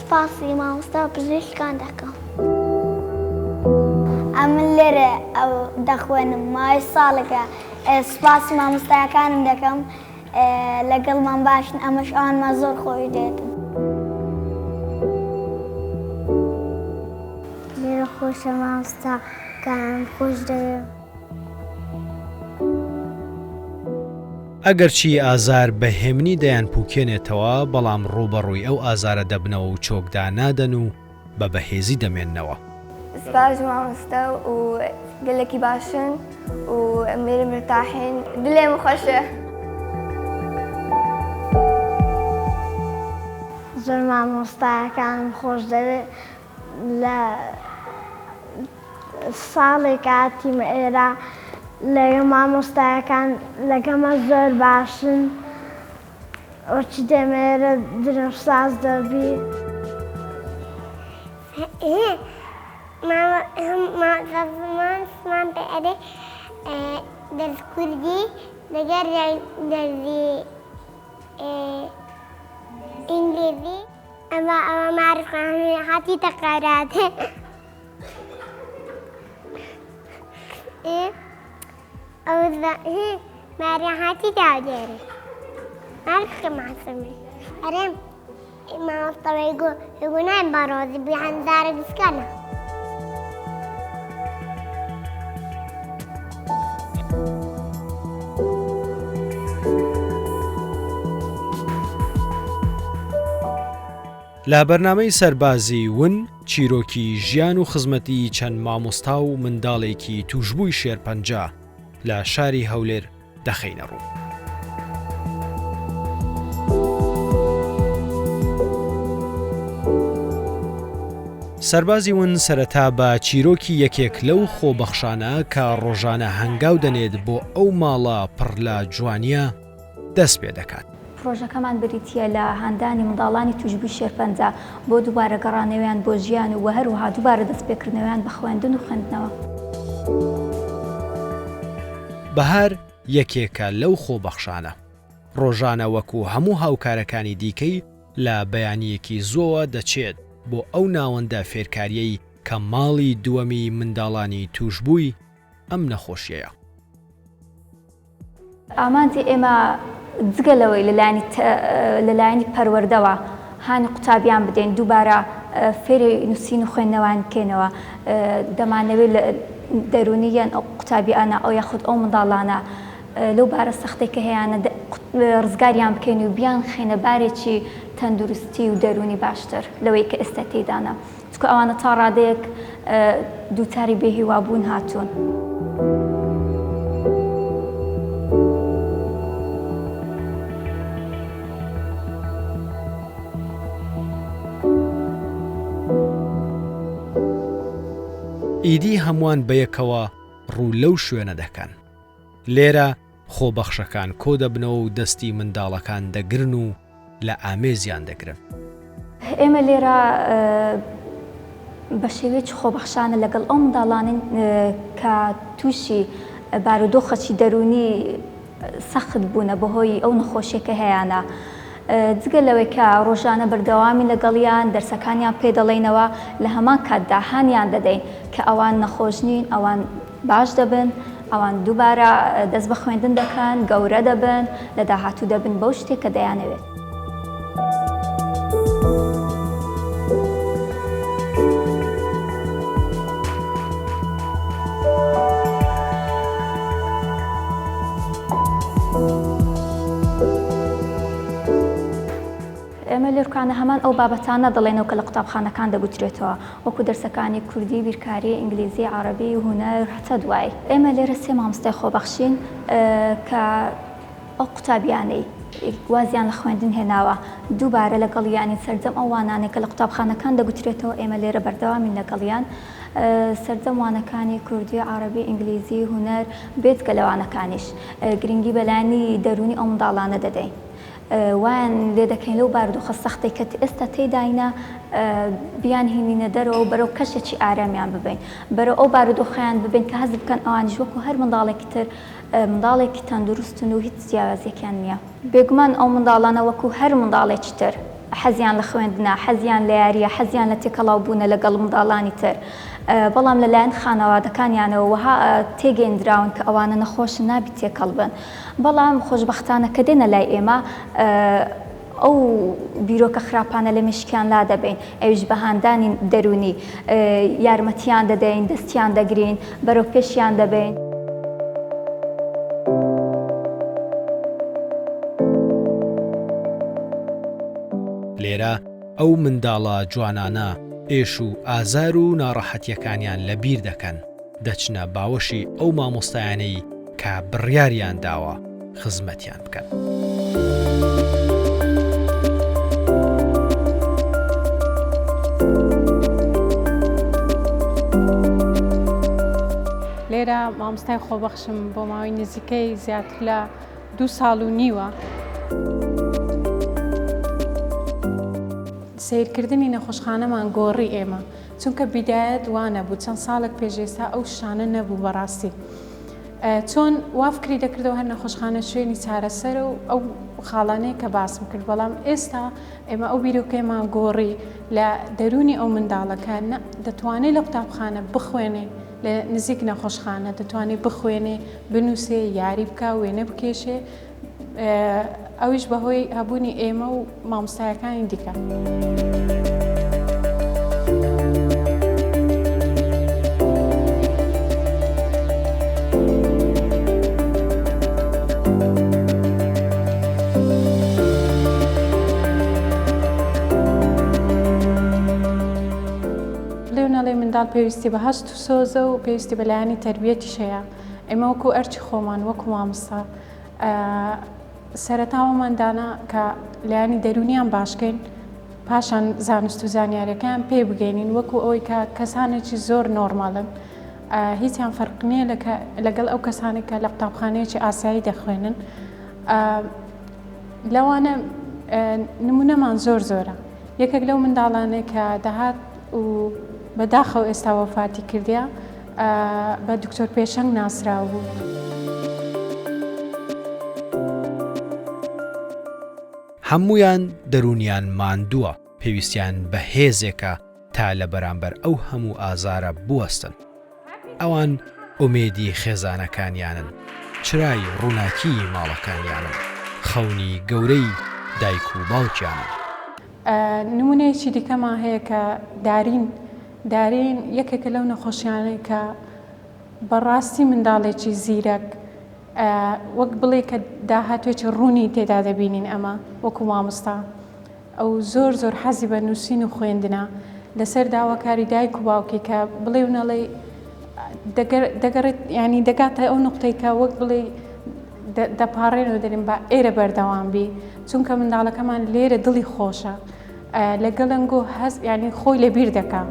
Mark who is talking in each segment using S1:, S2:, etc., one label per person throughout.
S1: سپاسی مامۆستا و پزیشکان دەکەم.
S2: ئەمن لێرە دەخوێنم ماوەی ساڵێکە سپاسی مامۆستایەکانم دەکەم لەگەڵمان باشن ئەمەش ئەوانمان زۆر خۆش دێتن.
S1: لێرە خۆشە مامۆستاکانم خۆش دەوێم.
S3: ئەگەرچی ئازار بە هێمنی دەیانپووکێنێتەوە، بەڵام ڕووبەڕووی ئەو ئازارە دەبنەوە و چۆک دانادەن و بە بەهێزی دەمێننەوە.
S4: سپاس مامۆستا و گەلەکی باشن و مێرە مرتاحین دلێم خۆشە.
S1: زۆر مامۆستایەکانم خۆش دەوێ لە ساڵێک هاتیمە ئێرە لەگە مامۆستایەکان لەگەمە زۆر باشن وەچی دێمە ئێرە درم ساز دەبی.
S5: مامۆستامان پێ ئەرێ دەرس کوردی لەگەر دەرزی ئینگلیزی ئەمە ئەوە معرف هاتی تەقەرات ماریا هاتی داودێرێ معرف کە معصومێ ئەرێ مامۆستا وەیگو وەیگو نایم بەڕۆزی بی هەنزارە گسکانە.
S3: لە بەرنامەی سەربازی ون چیرۆکی ژیان و خزمەتی چەند مامۆستا و منداڵێکی تووشبووی شێرپەنجە لە شاری هەولێر دەخەینە ڕوو. سەربازی ون سەرەتا بە چیرۆکی یەکێک لەو خۆبەخشانە کە ڕۆژانە هەنگاو دەنێت بۆ ئەو ماڵە پڕ لە جوانییە دەست پێ دەکات.
S6: پڕۆژەکەمان بریتییە لە هاندانی منداڵانی تووشبووی شێرپەنجە بۆ دووبارە گەڕانەوەیان بۆ ژیان و هەروەها دووبارە دەستپێکردنەوەیان بە خوێندن و خوێندنەوە.
S3: بەهار یەکێکە لەو خۆبەخشانە. ڕۆژانە وەکو هەموو هاوکارەکانی دیکەی لە بەیانییەکی زووەوە دەچێت بۆ ئەو ناوەندە فێرکارییەی کە ماڵی دووەمی منداڵانی تووشبووی ئەم نەخۆشیەیە.
S6: ئامانجی ئێمە جگە لەوەی لە لایەنی پەروەردەوە هانی قوتابیان بدەین دووبارە فێری نووسین و خوێندنەوەیان بکەینەوە، دەمانەوێت لە دەروونییان ئەو قوتابیانە ئەو یاخود ئەو منداڵانە لەو بارە سەختەی کە هەیانە ڕزگاریان بکەین و بیانخەینە بارێکی تەندروستی و دەروونی باشتر لەوەی کە ئێستا تێیدانە. چونکە ئەوانە تا ڕادەیەک دووچاری بێهیوابوون هاتوون.
S3: ئیدی هەمووان بەیەکەوە ڕوو لەو شوێنە دەکەن. لێرە خۆبەخشەکان کۆدەبنەوە و دەستی منداڵەکان دەگرن و لە ئامێزیان دەگرن.
S6: ئێمە لێرە بە شێوەیەکی خۆبەخشانە لەگەڵ ئەو منداڵانەین کە تووشی بارودۆخەکی دەروونی سەخت بوونە بەهۆی ئەو نەخۆشیە کە هەیانە. جگە لەوەی کە ڕۆژانە بەردەوامین لەگەڵیان، دەرسەکانیان پێ دەڵێینەوە، لە هەمان کاتدا هانیان دەدەین کە ئەوان نەخۆش نین، ئەوان باش دەبن، ئەوان دووبارە دەست بە خوێندن دەکەن، گەورە دەبن، لە داهاتوو دەبن بەو شتێک کە دەیانەوێت. ئێمە لێرکانە هەمان ئەو بابەتانە دەڵێنەوە کە لە قوتابخانەکان دەگوترێتەوە، وەکو دەرسەکانی کوردی، بیرکاری، ئینگلیزی، عەڕەبی، هونەر، هەتا دوایی. ئێمە لێرە سێ مامۆستای خۆبەخشین کە ئەو قوتابیانەی وازیان لە خوێندن هێناوە دووبارە لەگەڵیانین، سەرجەم ئەو وانانەی کە لە قوتابخانەکان دەگوترێتەوە ئێمە لێرە بەردەوامین لەگەڵیان، سەرجەم وانەکانی کوردی، عەڕەبی، ئینگلیزی، هونەر، بێجگە لە وانەکانیش گرنگی بە لایەنی دەروونی ئەو منداڵانە دەدەین. وایان لێ دەکەین لەو بارودۆخە سەختەی کە ئێستا تێیداینە بیانهێنینە دەرەوە و بەرەو کەشێکی ئارامیان ببەین، بەرەو ئەو بارودۆخەیان ببەین کە هەست بکەن ئەوانیش وەکو هەر منداڵێکی تر منداڵێکی تەندروستن و هیچ جیاوازییەکیان نییە. بێگومان ئەو منداڵانە وەکو هەر منداڵێکی تر. حەزیان لە خوێندنە، حەزیان لە یارییە، حەزیان لە تێکەڵاو بوونە لەگەڵ منداڵانی تر، بەڵام لەلایەن خانەوادەکانیانەوە وەها تێگەیندراون کە ئەوانە نەخۆشن نابی تێکەڵ بن، بەڵام خۆشبەختانە کە دێنە لای ئێمە ئەو بیرۆکە خراپانە لە مێشکیان لادەبەین، ئەویش بە هاندانی دەروونی، یارمەتیان دەدەین، دەستیان دەگرین، بەرەو پێشیان دەبەین.
S3: لێرە ئەو منداڵە جوانانە ئێش و ئازار و ناڕەحەتیەکانیان لە بیر دەکەن، دەچنە باوەشی ئەو مامۆستایانەی کە بڕیاریان داوە خزمەتیان بکەن.
S7: لێرە مامۆستای خۆبەخشم بۆ ماوەی نزیکەی زیاتر لە دوو ساڵ و نیوە. سەیرکردنی نەخۆشخانەمان گۆڕی ئێمە چونکە بیدایەت وانەبوو چەند ساڵێک پێش ئێستا ئەو شتانە نەبوو بەڕاستی چۆن وا فکری دەکردەوە هەر نەخۆشخانە شوێنی چارەسەرە و ئەو خاڵانەیە کە باسم کرد بەڵام ئێستا ئێمە ئەو بیرۆکەیەمان گۆڕی لە دەروونی ئەو منداڵەکە دەتوانێت لە قوتابخانە بخوێنێ لە نزیک نەخۆشخانە دەتوانێت بخوێنێ بنووسێ یاری بکە وێنە بکێشێ ئەویش بەهۆی هەبوونی ئێمە و مامۆستایەکانی دیکە. لێو نەڵێ منداڵ پێویستی بە هەست و سۆزە و پێویستی بە لایەنی تەربیەتیش هەیە ئێمە وەکو ئەرکی خۆمان وەکو مامۆستا سەرەتا ئەوەمان دانا کە لایەنی دەروونیان باشکەین پاشان زانست و زانیاریەکەیان پێ بگەینین وەکو ئەوەی کە کەسانێکی زۆر نۆرمالن هیچیان فەرق نییە لەگەڵ ئەو کەسانێک کە لە قوتابخانەیەکی ئاسایی دەخوێنن لەوانە نمونەمان زۆر زۆرە یەکێک لەو منداڵانەی کە دەهات و بەداخەوە ئێستا وەفاتی کردە بە دکتۆر پێشەنگ ناسراو بوو.
S3: هەموویان دەروونیان ماندووە، پێویستیان بە هێزێکە تا لە بەرامبەر ئەو هەموو ئازارە بوەستن. ئەوان ئومێدی خێزانەکانیانن، چرای ڕووناکیی ماڵەکانیانن، خەونی گەورەی دایک و باوکیانن.
S7: نموونەیەکی دیکەمان هەیە کە دارین، دارین یەکێکە لەو نەخۆشیانەی کە بەڕاستی منداڵێکی زیرەک وەک بڵێ کە داهاتوێکی ڕوونی تێدا دەبینین ئەمە وەکو مامۆستا ئەو زۆر زۆر حەزی بە نووسین و خوێندنە لەسەر داواکاری دایک و باوکی کە بڵێ و نەڵێ دەگەڕێت ینی دەگاتە ئەو نقطەی کە وەک بڵێ دەپاڕێنەوە دەرێن با ئێرە بەردەوام بی چونکە منداڵەکەمان لێرە دڵی خۆشە لەگەڵنگۆ هەست ینی خۆی لەبیر دەکا.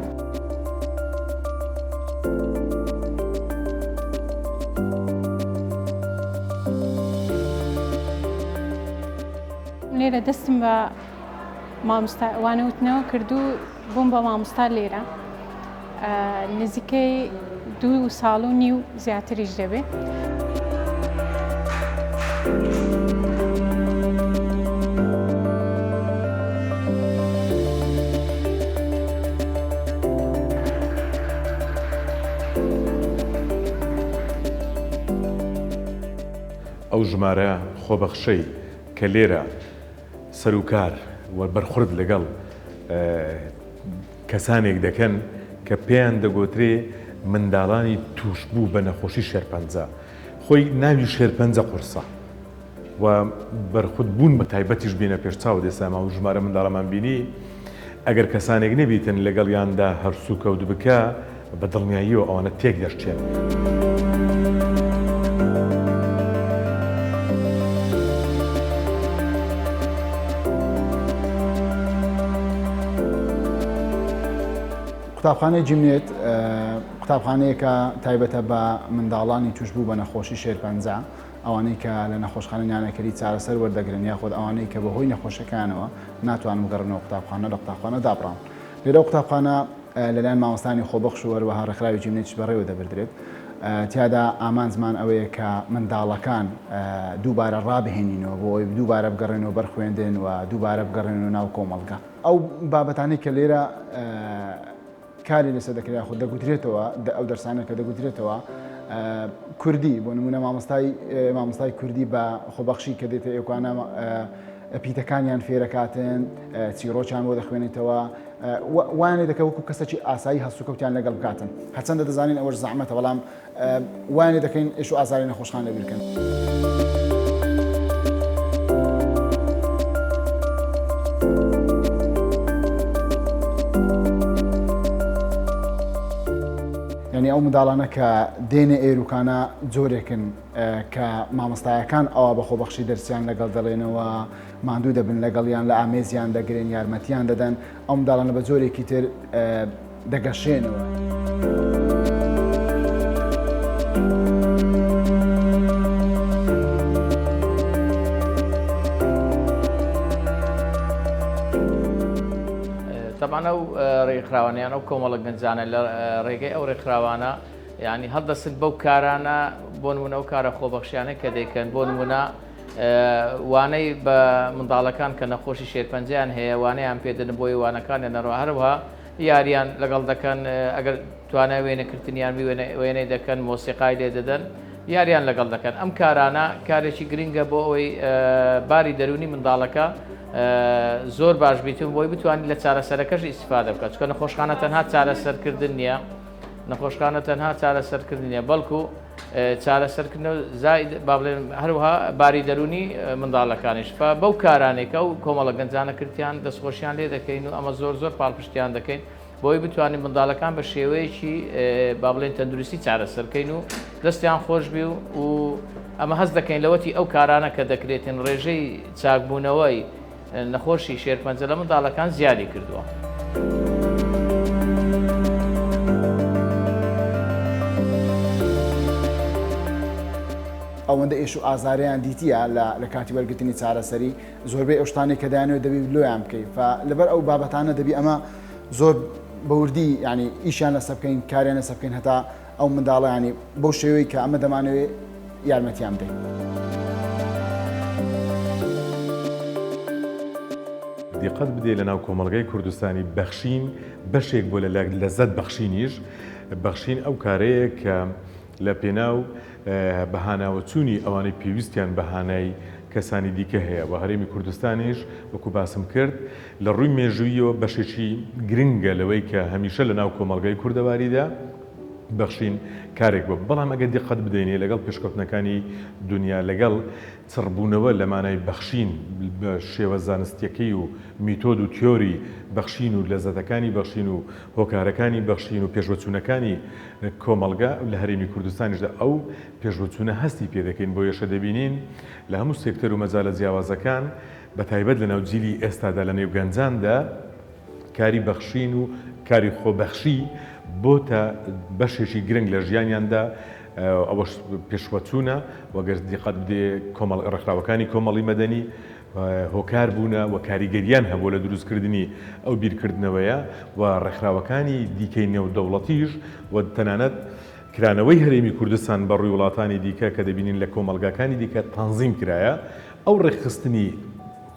S7: لێرە دەستم بە مامۆستا وانەوتنەوە کرد و بووم بە مامۆستا لێرە نزیکەی دوو ساڵ و نیو زیاتریش دەبێ.
S8: ئەو ژمارە خۆبەخشەی کە لێرە سەروکار و بەرخورد لەگەڵ کەسانێک دەکەن کە پێیان دەگۆترێ منداڵانی تووشبوو بە نەخۆشی شێرپەنجە. خۆی ناوی شێرپەنجە قورسە و بەرخود بوون بە تایبەتیش بینە پێش چاوت ئێستا ئێمە ئەو ژمارە منداڵەمان بینی ئەگەر کەسانێک نەبیتن لەگەڵیاندا هەرسوکەوت بکە بە دڵنیاییەوە ئەوانە تێک دەشچێن.
S9: قوتابخانەی جیمنێت قوتابخانەیەکە تایبەتە بە منداڵانی توشبوو بە نەخۆشی شێرپەنجە، ئەوانەی کە لە نەخۆشخانەی نانەکەری چارەسەر وەردەگرن یاخود ئەوانەی کە بەهۆی نەخۆشیەکەیانەوە ناتوانن بگەڕێنەوە قوتابخانە لە قوتابخانە دابڕاون. لێرە قوتابخانە لەلایەن مامۆستایانی خۆبەخش و هەروەها ڕێکخراوی جیمنێتیش بەڕێوە دەبردرێت. تیادا ئامانجمان ئەوەیە کە منداڵەکان دووبارە ڕابهێنینەوە بۆ ئەوەی دووبارە بگەڕێنەوە بەر خوێندن و دووبارە بگەڕێنەوە ناو کۆمەڵگا. ئەو بابەتانەی کە لێرە کاری لەسەر دەکرێت یاخود دەگوترێتەوە، ئەو دەرسانە کە دەگوترێتەوە کوردی بۆ نمونە مامۆستای مامۆستای کوردی بە خۆبەخشی کە دێتە ئێوکانە پیتەکانیان فێرەکاتن چیڕۆکیان بۆ دەخوێنێتەوە وایان لێ دەکە وەکو کەسێکی ئاسایی هەڵسوکەوتیان لەگەڵ بکاتن هەرچەندە دەزانین ئەوەش زەحمەتە بەڵام وایان لێ دەکەین ئێش و ئازاری نەخۆشخانە لەبیر بکەن. یعنی ئەو منداڵانە کە دێنە ئێروکانە جۆرێکن کە مامۆستایەکان ئەوا بە خۆبەخشی دەرسیان لەگەڵ دەڵێنەوە ماندوو دەبن لەگەڵیان لە ئامێزیان دەگرن یارمەتیان دەدەن ئەو منداڵانە بە جۆرێکی تر دەگەشێنەوە.
S10: تەبعەن ئەو ڕێکخراوانە یان ئەو کۆمەڵە گەنجانە لە ڕێگەی ئەو ڕێکخراوانە یعنی هەڵدەسن بەو کارانە بۆ نمونە ئەو کارە خۆبەخشیانە کە دەیکەن بۆ نمونە وانەی بە منداڵەکان کە نەخۆشی شێرپەنجەیان هەیە وانەیان پێدەن بۆی وانەکانیان نەڕۆ هەروەها یاریان لەگەڵ دەکەن ئەگەر توانای وێنەکردنیان بی وێنەی دەکەن مۆسیقای لێ دەدەن یاریان لەگەڵ دەکەن ئەم کارانە کارێکی گرنگە بۆ ئەوەی باری دەرونی منداڵەکە زۆر باش بیتون بۆی بتوانیت لە چارەسەرەکەش ئیسفادە بکات چکە نەخۆشخانە تەنها چارەسەرکردن نییە نەخۆشخانە تەنها چارەسەرکردن نییە بەڵکو چارەسەرکردنە زائید با بڵێن هەروەها باری دەروونی منداڵەکانیش فە بەو کارانێک ئەو کۆمەڵە گەنجانە کردیان دەستخۆشیان لێ دەکەین و ئەمە زۆر زۆر پاڵپشتیان دەکەین بۆی بتوانین منداڵەکان بە شێوەیەکی با بڵێن تەندروستی چارەسەرکەین و دەستیان خۆشبی و و ئەمە هەست دەکەین لەوەتی ئەو کارانە کە دەکرێتن ڕێژەی چاکبوونەوەی نەخۆشی شێرپەنجە لە منداڵەکان زیادی کردووە.
S9: ئەوەندە ئێش و ئازاریان دیتیە لە کاتی وەرگرتنی چارەسەری زۆربەی ئەو شتانەی کە دەیانەوێت دەبی لۆیان بکەی فا لەبەر ئەو بابەتانە دەبی ئەمە زۆر بەوردی ینی ئیشیان لەسەر بکەین کاریان لەسەر بکەین هەتا ئەو منداڵە ینی بەو شێوەی کە ئەمە دەمانەوێت یارمەتیان بدەین.
S8: دیقەت بدەی لە ناو کۆمەڵگای کوردستانی بەخشین بەشێک بووە لە لەزەت بەخشینیش، بەخشین ئەو کارەیە کە لە پێناو بە هاناوەچوونی ئەوانەی پێویستیان بە هانای کەسانی دیکە هەیە و هەرێمی کوردستانیش وەکو باسم کرد لە ڕووی مێژووییەوە بەشێکی گرنگە لەوەی کە هەمیشە لە ناو کۆمەڵگای کوردەواریدا بەخشین کارێک بووە، بەڵام ئەگەر دیقەت بدەینێ لەگەڵ پێشکەوتنەکانی دونیا، لەگەڵ چڕبوونەوە لە مانای بەخشین بە شێوە زانستییەکەی و میتۆد و تیۆری بەخشین و لەزەتەکانی بەخشین و هۆکارەکانی بەخشین و پێشوەچوونەکانی کۆمەڵگا لە هەرێمی کوردستانیشدا ئەو پێشوەچوونە هەستی پێ دەکەین، بۆیەشە دەبینین لە هەموو سێکتەر و مەجالە جیاوازەکان بەتایبەت لەناو جیلی ئێستادا لەنێو گەنجاندا، کاری بەخشین و کاری خۆبەخشی بۆتە بەشێکی گرنگ لە ژیانیاندا، ئەوەش پێشوەچوونە و گەر دیقەت بدەیە کۆمەڵ ڕێکخراوەکانی کۆمەڵی مەدەنی هۆکار بوونە و کاریگەریان هەبووە لە دروستکردنی ئەو بیرکردنەوەیە و ڕێکخراوەکانی دیکەی نێودەوڵەتیش و تەنانەت کرانەوەی هەرێمی کوردستان بە ڕووی وڵاتانی دیکە کە دەبینین لە کۆمەڵگاکانی دیکە تەنزیم کرایە ئەو ڕێکخستنی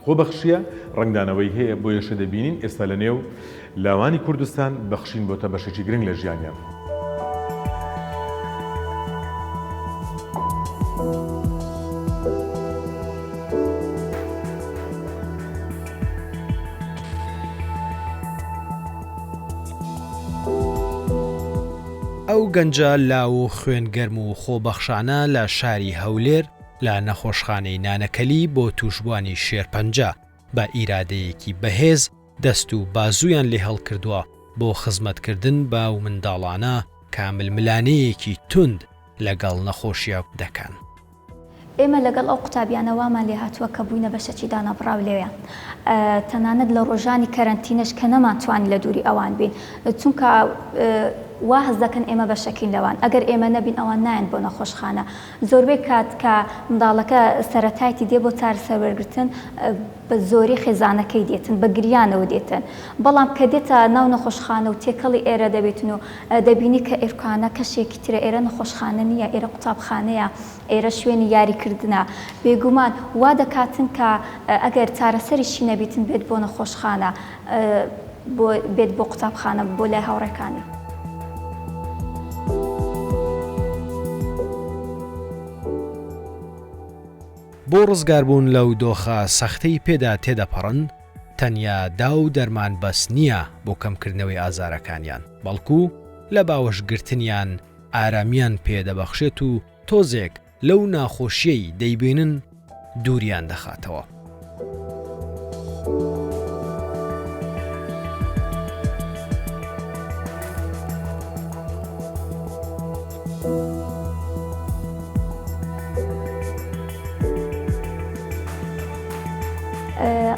S8: خۆبەخشییە ڕەنگدانەوەی هەیە، بۆیەشە دەبینین ئێستا لە نێو لاوانی کوردستان بەخشین بۆتە بەشێکی گرنگ لە ژیانیان.
S3: ئەو گەنجە لاو و خوێن گەرم و خۆبەخشانە لە شاری هەولێر لە نەخۆشخانەی نانەکەلی بۆ تووشبووانی شێرپەنجە بە ئیرادەیەکی بەهێز دەست و بازوویان لێ هەڵکردووە بۆ خزمەتکردن بەو منداڵانە کە ململانێیەکی توند لەگەڵ نەخۆشییە دەکەن.
S6: ئێمە لەگەڵ ئەو قوتابیانە وامان لێهاتووە کە بووینە بەشەکی دانابڕاو لێیان تەنانەت لە ڕۆژانی کەرەنتینەش کە نەمانتوانی لە دووری ئەوان بین چونکە. وا هەست دەکەن ئێمە بەشەکین لەوان، ئەگەر ئێمە نەبین ئەوان نایەن بۆ نەخۆشخانە. زۆربەی کات کە منداڵەکە سەرەتایتی دێ بۆ چارەسەر وەرگرتن بە زۆری خێزانەکەی دێتن، بە گریانەوە دێتن. بەڵام کە دێتە ناو نەخۆشخانە و تێکەڵی ئێرە دەبێتن و دەبینی کە ئێرکانە کەشێکی ترە، ئێرە نەخۆشخانە نییە، ئێرە قوتابخانەیە، ئێرە شوێنی یاریکردنە، بێگومان وا دەکاتن کە ئەگەر چارەسەریشی نەبیتن بێت بۆ نەخۆشخانە، بۆ بێت بۆ قوتابخانە بۆ لای هاوڕێکانی.
S3: بۆ ڕزگاربوون لەو دۆخە سەختەی پێدا تێدەپەڕن، تەنیا دا و دەرمان بەس نییە بۆ کەمکردنەوەی ئازارەکانیان، بەڵکو لە باوەشگرتنیان ئارامیان پێ دەبەخشێت و تۆزێک لەو ناخۆشیەی دەیبینن دووریان دەخاتەوە.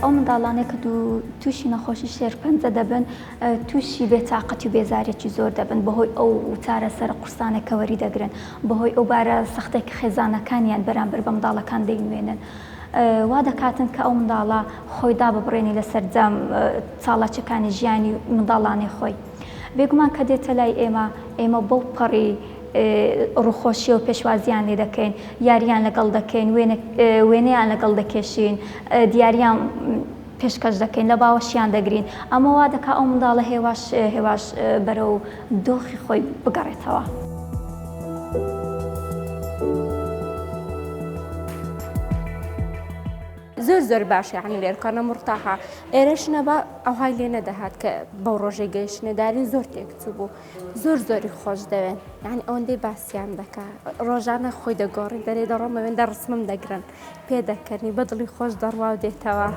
S6: ئەو منداڵانەی کە تووشی نەخۆشی شێرپەنجە دەبن تووشی بێتاقەتی و بێزارێکی زۆر دەبن بەهۆی ئەو چارەسەرە قورسانە کە وەری دەگرن، بەهۆی ئەو بارە سەختەی کە خێزانەکانیان بەرامبەر بە منداڵەکان دەینوێنن وا دەکاتن کە ئەو منداڵە خۆی داببڕێنی لە سەرجەم چاڵاکیەکانی ژیانی منداڵانەی خۆی. بێگومان کە دێتە لای ئێمە، ئێمە بەو پەڕی ڕووخۆشیەوە پێشوازیان لێ دەکەین، یاریان لەگەڵ دەکەین، وێنەیان لەگەڵ دەکێشین، دیاریان پێشکەش دەکەین، لە باوەشیان دەگرین، ئەمە وا دەکات ئەو منداڵە هێواش هێواش بەرەو دۆخی خۆی بگەڕێتەوە.
S11: زۆر زۆر باشە یعنی لێرکانە مرتاحە ئێرەش نەبا ئەوهای لێ نەدەهات کە بەو ڕۆژەی گەیشتنە دارین زۆر تێکچوو بوو زۆر زۆری خۆش دەوێن یعنی ئەوەندەی باسییان دەکا ڕۆژانە خۆی دەگۆڕی دەرێ دەڕۆمەوێن دە ڕسمم دەگرن پێدەکەنی بە دڵی خۆش دەڕوا و دێتەوە.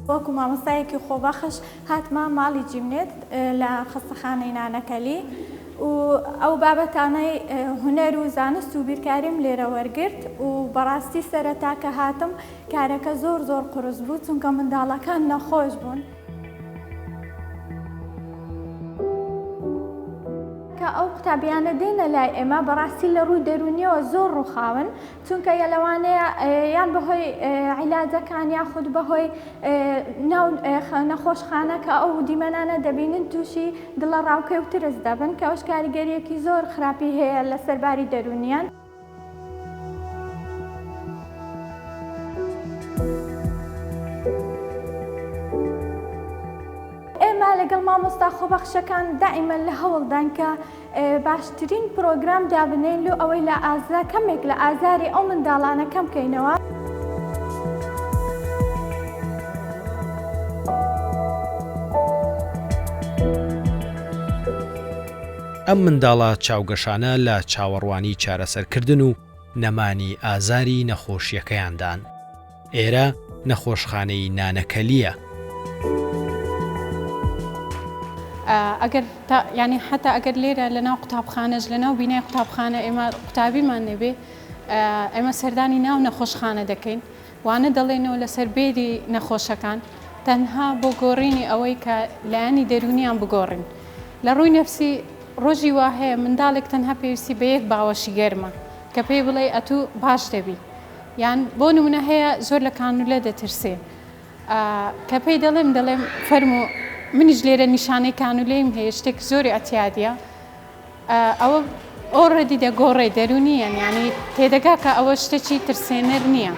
S12: وەکو مامۆستایەکی خۆبەخش هاتمە ماڵی جیمنێت لە خەستەخانەی نانەکەلی و ئەو بابەتانەی هونەر و زانست و بیرکاریم لێرە وەرگرت و بەڕاستی سەرەتا کە هاتم کارەکە زۆر زۆر قورس بوو چونکە منداڵەکان نەخۆش بوون. کە ئەو قوتابیانە دێنە لای ئێمە بەڕاستی لە ڕووی دەروونیەوە زۆر ڕووخاون چونکە یە لەوانەیە یان بەهۆی عیلاجەکان یاخود بەهۆی ناو نەخۆشخانە کە ئەو دیمەنانە دەبینن تووشی دڵەڕاوکێ و ترس دەبن کە ئەوش کاریگەریەکی زۆر خراپی هەیە لەسەر باری دەروونیان. ئێمە لەگەڵ مامۆستا خۆبەخشەکان دائیمەن لە هەوڵداین کە باشترین پرۆگرام دابنێین لۆ ئەوەی لە ئازا کەمێک لە ئازاری ئەو منداڵانە کەم کەینەوە.
S3: ئەم منداڵە چاوگەشانە لە چاوەڕوانی چارەسەرکردن و نەمانی ئازاری نەخۆشییەکەیاندان. ئێرە نەخۆشخانەی نانەکەلییە.
S7: ئەگەر تا یانی حەتا ئەگەر لێرە لە ناو قوتابخانەش لە ناو بینای قوتابخانە ئێمە قوتابیمان نەبێ ئێمە سەردانی ناو نەخۆشخانە دەکەین وانە دەڵێنەوە لەسەر بێری نەخۆشەکان تەنها بۆ گۆڕینی ئەوەی کە لایەنی دەروونیان بگۆڕین لە ڕووی نەفسی ڕۆژی وا هەیە منداڵێک تەنها پێویستی بە یەک باوەشی گەرمە کە پێی بڵێ ئەتوو باش دەبی یان بۆ نمونە هەیە زۆر لە کانولە دەترسێ کە پێی دەڵێم دەڵێم فەرموو منیش لێرە نیشانەی کانولەیم هەیە شتێک زۆری ئەتیادیە ئەوە ئۆڕێدی دەگۆڕێ دەرونیان یعنی تێدەگا کە ئەوە شتێکی ترسێنەر نییە.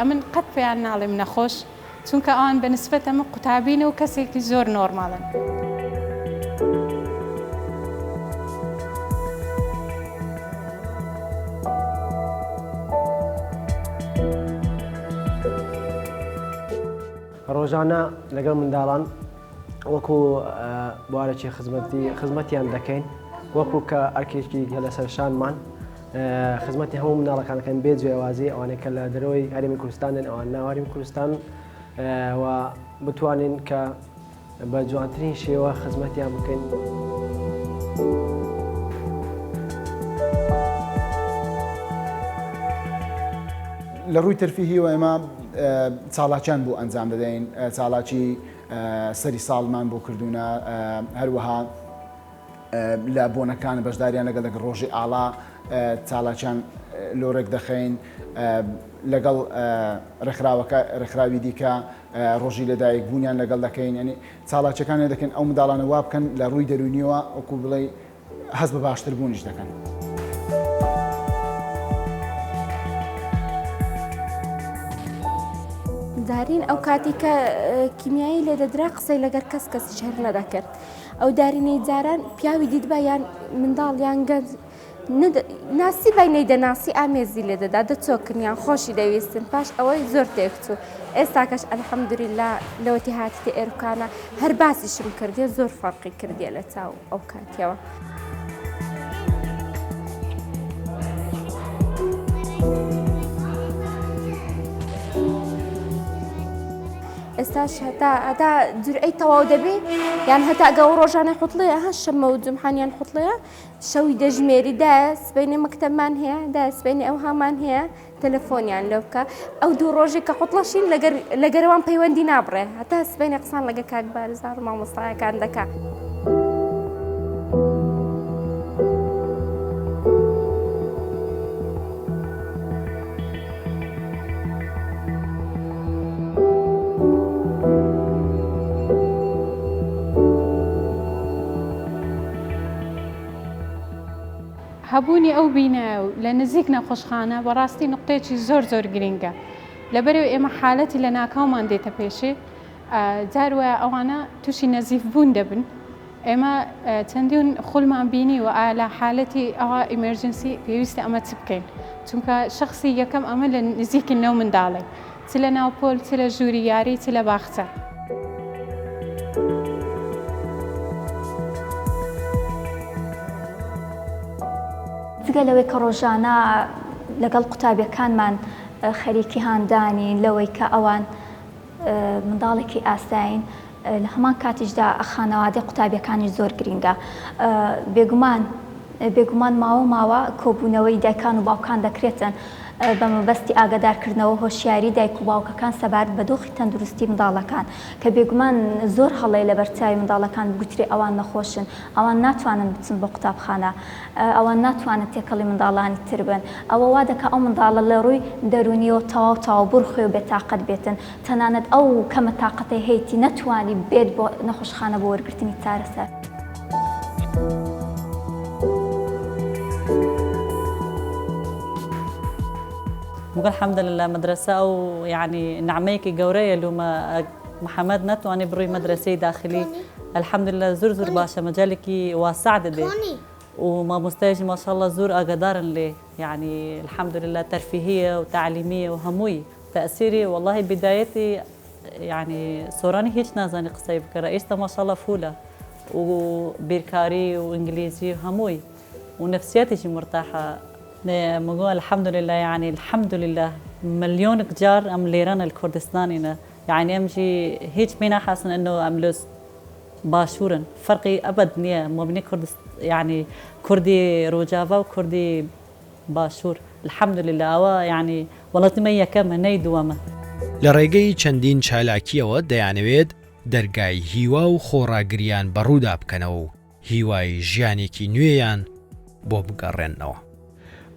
S7: ئەمن قەت پێیان ناڵێم نەخۆش چونکە ئەوان بە نسبەت ئەمە قوتابینە و کەسێکی زۆر نۆرماڵن.
S13: ڕۆژانە لەگەڵ منداڵان وەکو بوارێکی خزمەتی خزمەتیان دەکەین وەکو کە ئەرکێکی لەسەر شانمان. خزمەتی هەموو منداڵەکان دەکەن بێ جیاوازی ئەوانەی کە لە دەرەوەی هەرێمی کوردستانن ئەوان ناو هەرێمی کوردستان و بتوانین کە بە جوانترین شێوە خزمەتیان بکەین.
S9: لە ڕووی تەرفیهیەوە ئێمە چاڵاکیان بۆ ئەنجام دەدەین، چاڵاکی سەری ساڵمان بۆ کردوونە، هەروەها لە بۆنەکان بەشداریان لەگەڵ دەکەن، ڕۆژی ئاڵا چالاکیان لۆ ڕێک دەخەین، لەگەڵ ڕێکخراوەکە ڕێکخراوی دیکە ڕۆژی لەدایک بوونیان لەگەڵ دەکەین، یانی چالاکیەکانیان دەکەین ئەو منداڵانە وا بکەن لە ڕووی دەروونیەوە وەکو بڵێی هەست بە باشتر بوونیش دەکەن.
S11: دارین ئەو کاتی کە کیمیایی لێدەدرا قسەی لەگەر کەس کەسیش هەر نەدەکرد ئەو دارینەی جاران پیاوی دیتبا یان منداڵ یان گەنج ناسی بای نەیدەناسی ئامێزی لێدەدا دەچۆکن یان خۆشی دەویستن پاش ئەوەی زۆر تێکچوو ئێستاکەش الحمدللە لەوەتی هاتیتە ئێرکانە هەر باسیشم کردێ زۆر فەرقی کردیە لە چاو ئەو کاتیەوە. ئێستاش هەتا هەتا جورئەی تەواو دەبی یان هەتا ئەگە ئەو ڕۆژانە حوتڵەیە ها شەممە و جومحان یان حوتڵەیە شەوی دەژمێری دایە سبەینێ مەکتەبمان هەیە دایە سبەینێ ئەو هامان هەیە تەلەفۆنیان لۆ بکە ئەو دوو ڕۆژێک کە حوتڵەشین لەگەر لەگەرەوان پەیوەندی نابڕێ هەتا سبەینێ قسان لەگە کاک بارزان و مامۆستایەکان دەکا.
S7: هەبوونی ئەو بینایە و لە نزیک نەخۆشخانە بەڕاستی نوقتەیەکی زۆر زۆر گرینگە لەبەرئەوەی ئێمە حالەتی لەناکاومان دێتە پێشێ جار وایە ئەوانە تووشی نەزیف بوون دەبن ئێمە چەندین خولمان بینیوە ئایا لە حالەتی ئەوە ئیمێرجنسی پێویستە ئەمە چ بکەین چونکە شخصی یەکەم ئەمە لە نزیکن لەو منداڵی چ لە ناو پۆل چ لە ژووری یاری چ لە باخچە.
S6: جگە لەوەی کە ڕۆژانە لەگەڵ قوتابیەکانمان خەریکی هاندانین لەوەی کە ئەوان منداڵێکی ئاسایین، لە هەمان کاتیشدا خانەوادەی قوتابیەکانیش زۆر گرینگە. بێگومان بێگومان ماوە ماوە کۆبوونەوەی دایکان و باوکان دەکرێتن بە مەبەستی ئاگادارکردنەوە هۆشیاری دایک و باوکەکان سەبارەت بە دۆخی تەندروستی منداڵەکان کە بێگومان زۆر هەڵەیە لەبەرچاوی منداڵەکان بگوترێ ئەوان نەخۆشن ئەوان ناتوانن بچن بۆ قوتابخانە ئەوان ناتوانن تێکەڵی منداڵانی تر بن، ئەوە وا دەکا ئەو منداڵە لە ڕووی دەروونییەوە تەواو تەواو بڕوخێ و بێتاقەت بێتن، تەنانەت ئەو کەمە تاقەتەی هەیەتی نەتوانی بێت بۆ نەخۆشخانە بۆ وەرگرتنی چارەسەر.
S14: مگەڵ الحمدللە مەدرەسە ئەو یەعنی نەعمەیەکی گەورەیە لومە محمد نەتوانی بڕۆی مەدرەسەی داخلی الحمدللە زور زور باشە مەجالێکی واسع دەدێ و مامۆستایش ماشاءاللە زور ئاگادارن لێ یەعنی الحمدللە تەرفیهیە و تەعلیمیە و هەمووی تەئسیری وەڵاهی بدایەتی یەعنی سۆرانی هیچ نازانی قسەی بکەرە ئیستا ماشاءاللە فولە و بیرکاری و ئینگلیزی و هەمووی و نەفسیاتیشی مرتاحە مگۆ الحمدللە یەعنی الحمدللە ملیۆنک جار ئەم لێرەنە لە کوردستانینە یەعنی ئەم ژی هیچ پێ ناحاسن ئەنۆ ئەم لە باشوورن فەرقی ئەبەد نییە مۆبنی کوردست یەعنی کوردی ڕۆجاڤا و کوردی باشوور الحمدللە ئەوە یەعنی وەڵاتی مە یەکەمە نەی دووەمە.
S3: لە ڕێگەی چەندین چالاکییەوە دەیانەوێت دەرگای هیوا و خۆڕاگرییان بەڕوودا بکەنەوە و هیوای ژیانێکی نوێیان بۆ بگەڕێننەوە.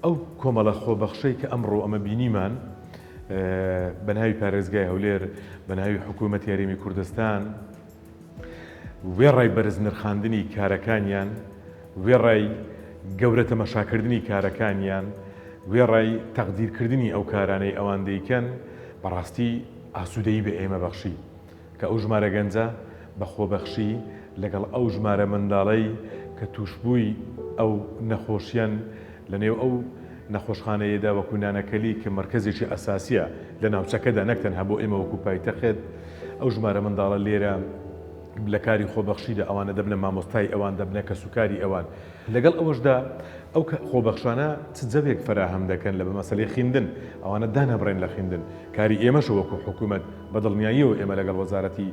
S8: ئەو کۆمەڵە خۆبەخشەی کە ئەمڕۆ ئەمە بینیمان بە ناوی پارێزگای هەولێر، بە ناوی حکوومەتی هەرێمی کوردستان، وێڕای بەرز نرخاندنی کارەکانیان، وێڕای گەورە تەمەشاکردنی کارەکانیان، وێڕای تەقدیرکردنی ئەو کارانەی ئەوان دەیکەن، بەڕاستی ئاسوودەیی بە ئێمە بەخشی. کە ئەو ژمارە گەنجە بە خۆبەخشی لەگەڵ ئەو ژمارە منداڵەی کە تووشبووی ئەو نەخۆشیەن لە نێو ئەو نەخۆشخانەیەدا وەکو نانەکەلی کە مەرکەزێکی ئەساسیە لە ناوچەکەدا نەک تەنها بۆ ئێمە وەکو پایتەخت ئەو ژمارە منداڵە لێرە لە کاری خۆبەخشیدا ئەوانە دەبنە مامۆستای ئەوان دەبنە کەسوکاری ئەوان لەگەڵ ئەوەشدا. ئەو خۆبەخشانە چ جەوێک فەراهەم دەکەن لە بە مەسەلەی خیندن، ئەوانە دانابڕێن لە خیندن، کاری ئێمەشە وەکو حکومەت، بە دڵنیاییەوە ئێمە لەگەڵ وەزارەتی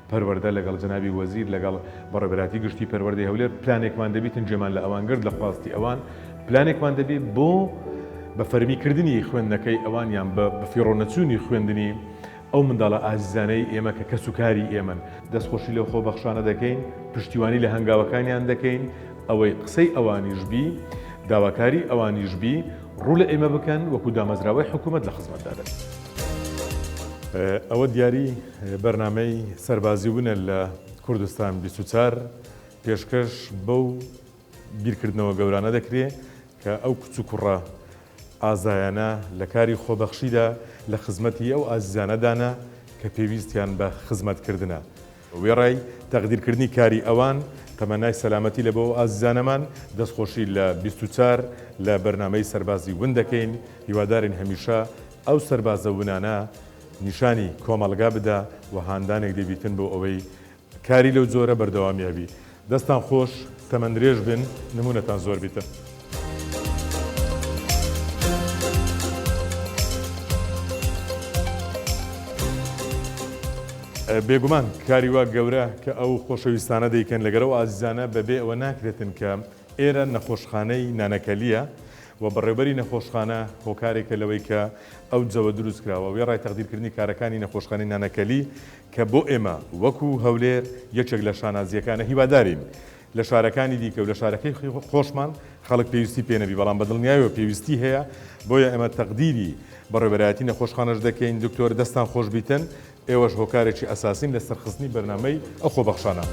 S8: پەروەردە، لەگەڵ جەنابی وەزیر، لەگەڵ بەڕێوەبەرایەتی گشتی پەروەردەی هەولێر پلانێکمان دەبیتن، گوێمان لە ئەوان گرت، لە خواستی ئەوان پلانێکمان دەبی بۆ بە فەرمی کردنی خوێندنەکەی ئەوان یان بە بەفیڕۆ نەچوونی خوێندنی ئەو منداڵە ئازیزانەی ئێمە کە کەسوکاری ئێمەن. دەستخۆشی لەو خۆبەخشانە دەکەین، پشتیوانی لە هەنگاوەکانیان دەکەین، ئەوەی قسەی ئەوانیش بی، داواکاری ئەوانیش بی، ڕوو لە ئێمە بکەن، وەکو دامەزراوەی حکوومەت لە خزمەتدا دەبین. ئەوە دیاری بەرنامەی سەربازی ونە لە کوردستان 24 پێشکەش بەو بیرکردنەوە گەورانە دەکرێ کە ئەو کچ و کوڕە ئازایانە لە کاری خۆبەخشیدا لە خزمەتی ئەو ئازیزانەدانە کە پێویستیان بە خزمەتکردنە. وێڕای تەقدیرکردنی کاری ئەوان، تەمەنای سەلامەتی لە بۆ ئەو ئازیزانەمان، دەستخۆشی لە 24 لە بەرنامەی سەربازی ون دەکەین، هیوادارین هەمیشە ئەو سەربازە ونانە نیشانی کۆمەڵگا بدا و هاندانێک دەبیتن بۆ ئەوەی کاری لەو جۆرە بەردەوامی هەبی. دەستان خۆش، تەمەن درێژ بن، نمونەتان زۆر بیتن. بێگومان کاری وا گەورە کە ئەو خۆشەویستانە دەیکەن لەگەر ئەو ئازیزانە بەبێ ئەوە ناکرێتن کە ئێرە نەخۆشخانەی نانەکەلییە و بەڕێوبەری نەخۆشخانە هۆکارێکە لەوەی کە ئەو جەوە دروست کراوە وێڕای تەقدیرکردنی کارەکانی نەخۆشخانەی نانەکەلی کە بۆ ئێمە وەکو هەولێر یەکێک لە شانازییەکانە هیوادارین لە شارەکانی دیکە و لە شارەکەی خۆشمان خەڵک پێویستی پێ نەبی بەڵام بە دڵنیایەوە پێویستی هەیە بۆیە ئێمە تەقدیری بەڕێوبەرایەتی نەخۆشخانەش دەکەین دکتۆر دەستان خۆش بیتن ئێوەش هۆکارێکی ئەساسین لە سەرخستنی بەرنامەی ئەو خۆبەخشانە.